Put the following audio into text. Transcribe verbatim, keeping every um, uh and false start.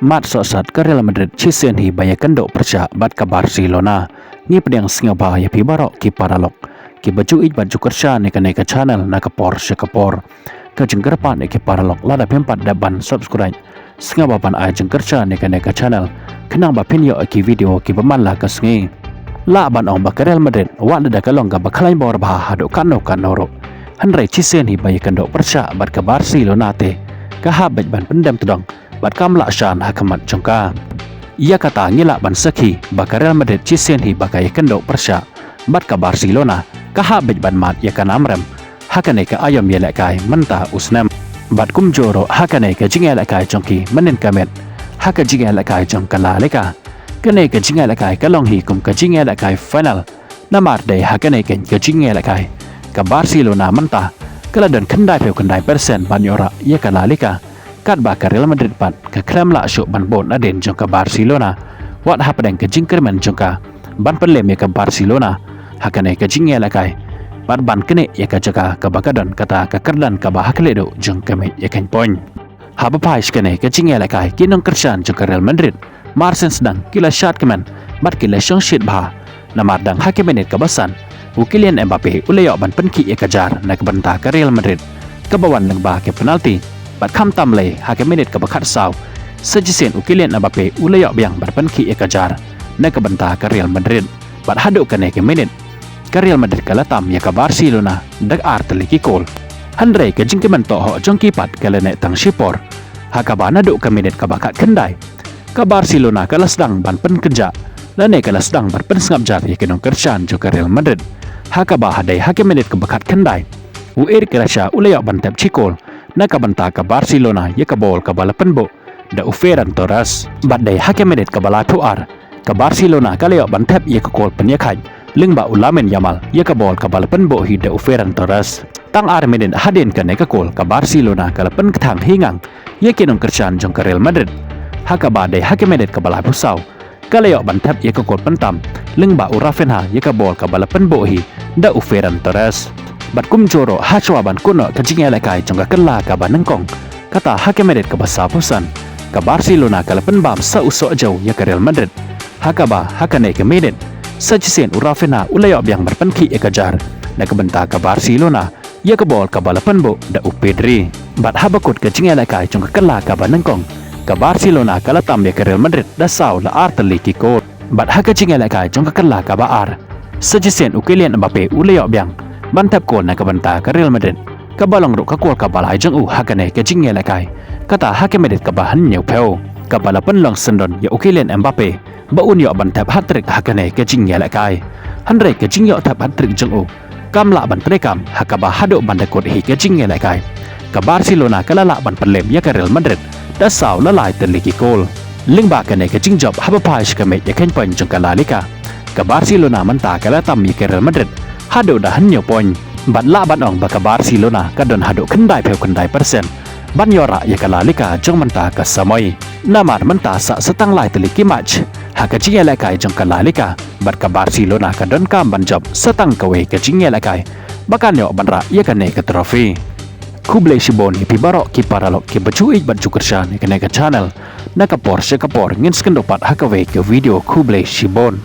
Mad sohsat ka Real Madrid shisien hi ba ïakynduh pyrshah bad ka Barcelona. Ngi pdiang sngewbha ïa phi baroh ki paralok kiba ju ïeit bad ju kyrshan ïa kane ka channel na ka por sha ka por. Ka jingkyrpad ïa ki paralok, lada phim pat dep ban subscribe, sngewbha ban ai jingkyrshan ïa kane ka channel khnang ba phin ïoh ïa ki video kiba man la ka sngi. Lah ban ong ba ka Real Madrid wat lada ka long kaba khlaiñ bor bha haduh katno katno ruh, hynrei shisien hi ba ïakynduh pyrshah bad ka Barcelona te ka hap beit ban pyndem tdong bad kam lah shan ha khmat jong ka. Ïa kata ngi lah ban sakhi ba ka Real Madrid shisien hi ba ka ïakynduh pyrshah bad ka Barcelona ka hap beit ban mad ïa ka nam rem ha kane ka aïom ïalehkai mynta u snem. Bad kumjuh ruh ha kane ka jingïalehkai jong ki mynnin ka miet ha ka jingïalehkai jong ka La Liga. Kane ka jingïalehkai ka long hi kum ka jingïalehkai final. Namar dei ha kane ka jingïalehkai ka Barcelona mynta ka la don khyndai phew khyndai persen ban ïoh rah ïa ka La Liga, katba ka Real Madrid pat ka khlem lah shuh ban bud nadien jong ka Barcelona wat hapdeng ka jingkyrmen jong ka ban pynlem ïa ka Barcelona ha kane ka jingïalehkai bad ban knieh ïa ka jaka kaba ka don kata ka kyrdan kaba ha khlieh duh jong ka miej ïa ka point. Haba phai sha kane ka jingïalehkai, ki nongkyrshan jong ka Real Madrid mar shen sdang ki la shad kmen bad ki la shongshit bha. Namar dang ha ka minit kaba san, u Kylian Mbappe u la ïoh ban pynkhih ïa ka jar na ka bynta ka Real Madrid kaba wan lyngba ka penalty. Bad khamtam lei ha ka minit kaba khatsaw, sa shisien u Kylian Mbappe u la ïoh biang ban pynkhih ïa ka jar na ka bynta ka Real Madrid. Bad haduh kane ka minit ka Real Madrid ka la tam ïa ka Barcelona da ar tylli ki kol. Hynrei ka jingkmen tohhoh jong ki pat ka la neh tang shipor, ha kaba naduh ka minit kaba khatkhyndai ka Barcelona ka la sdang ban pynkynjah lane ka la sdang ban pynsngap jar ïa ki nongkyrshan jong ka Real Madrid. Ha kaba ha dei ha ka minit kaba khatkhyndai, u Eric Garcia u la ïoh ban thep shi kol na ka bynta ka Barcelona ïa ka bol kaba la pynbuh da u Ferran Torres. Bad dei ha ka minit kaba laiphew ar ka Barcelona ka la ïoh ban thep ïa ka kol pynïakhaid lyngba u Lamine Yamal ïa ka bol kaba la pynbuh hi da u Ferran Torres. Tang ar minit hadien kane ka kol ka Barcelona ka la pynkthang hi ngang ïa ki nongkyrshan jong ka Real Madrid, ha kaba dei ha ka minit kaba laiphew saw ka la ïoh ban thep ïa ka kol pyntam lyngba u Raphinha ïa ka bol kaba la pynbuh hi da u Ferran Torres. Bad kumjuh ruh hashwa ban kut noh ka jingïalehkai jong ka kylla kaba nyngkong, kata ha ka minit kaba sawphew san, ka Barcelona ka la pynbam sa u soh jew ïa ka Real Madrid. Ha kaba ha kane ka minit, sa shisien u Raphinha u la ïoh biang ban pynkhih ïa ka jar na ka bynta ka Barcelona ïa ka bol kaba la pynbuh da u Pedri. Bad haba kut ka jingïalehkai jong ka kylla kaba nyngkong, ka Barcelona ka la tam ïa ka Real Madrid da saw la ar tylli ki kol. Bad ha ka jingïalehkai jong ka kylla kaba ar, sa shisien u Kylian Mbappe u la ïoh biang ban thep kol na ka bynta ka Real Madrid, kaba long ruh ka kol kaba lai jong u ha kane ka jingïalehkai, kata ha ka minit kaba hynñiewphew, kaba la pynlong syndon ïa u Kylian Mbappe ba un ïoh ban thep hat-trick ha kane ka jingïalehkai. Hynrei ka jingïoh thep hat-trick jong u kam lah ban treikam, ha kaba haduh ban da kut hi ka jingïalehkai, ka Barcelona ka la lah ban pynlem ïa ka Real Madrid da saw la lai tylli ki kol. Lyngba kane ka jingjop, haba phai sha ka miej ïa ka point jong ka La Liga, ka Barcelona mynta ka la tam ïa ka Real Madrid haduh da hynñiew point. Bad lah ban ong ba ka Barcelona ka don haduh khyndaiphew khyndai persen ban ïoh rah ïa ka La Liga jong mynta ka samoi. Namar mynta sa sa tang lai tylli ki match ha ka jingïalehkai jong ka La Liga, bad ka Barcelona ka donkam ban jop sa tang kawei ka jingïalehkai ba kan ïoh ban rah ïa kane ka trophy. Khublei shibun ïa phi baroh ki paralok kiba ju ïeit bad ju kyrshan ïa kane ka channel. Na ka por sha ka por ngin sa ïakynduh pat ha kawei ka video. Khublei shibun.